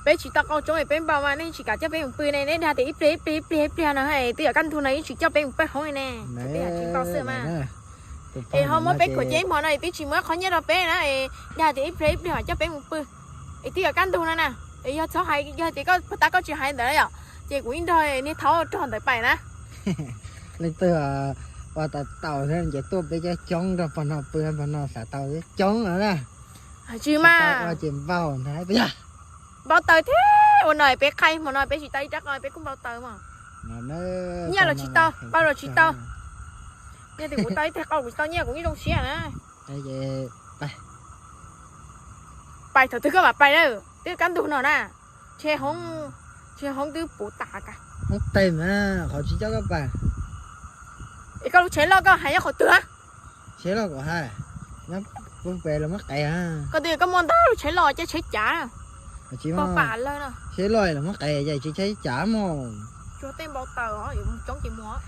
Peb tsis tau qau tsoov es peb npau mas nej tsis kam coj peb mus pw ne, nej dag tias ib pliag ib pliag ib pliag ib pliag no, twb yuav kaj ntug no yeej tsis coj peb mus pw hoob li ne. Peb tsis npau xwb mas. Es ho muab peb khuam cia ib hmo no es twb tsis muab qhov nyiaj rau peb na, es dag tias ib pliag ib pliag coj peb mus pw. Es twb yuav kaj ntug no na, es yog txhob hais, yog tias koj puag ta koj tsis hais ntawd yom, ces kuv yeej nrog niag thaub rog ntawd pais na. Leej twg ua tau tau thiab ces tuaj peb coob coob nrog pog no pw, pog no xav tau coob no na. Tsis mas ua ces npau ntag. Npau taws thiab ua no peb qhaib hmo no peb tsis tau ib rab qau peb kuj npau taws mas. Nyiaj los tsis tau, qau los tsis tau. Yog tias kuv tau ib teg qau kuv tsis tau nyiaj kuv yeej zoo siab na. Pais thaum twg koj mam pais na, twb kaj ntug no na. Ntshe hoob, ntshe hoob twb puv tas ka. Hoob tes mas qhov tsis coj koj pais. Es koj lub tsheb loj koj hais nyob qhov twg? Tsheb loj kuv hais, nyob pem los muab qev. Koj twb koj muaj ntau lub tsheb loj, caij tsheb cav. Tsis muaj, tsheb loj los muab qev ces tsis caij cav mog. Tsuag tej npau taws, coob ces mus.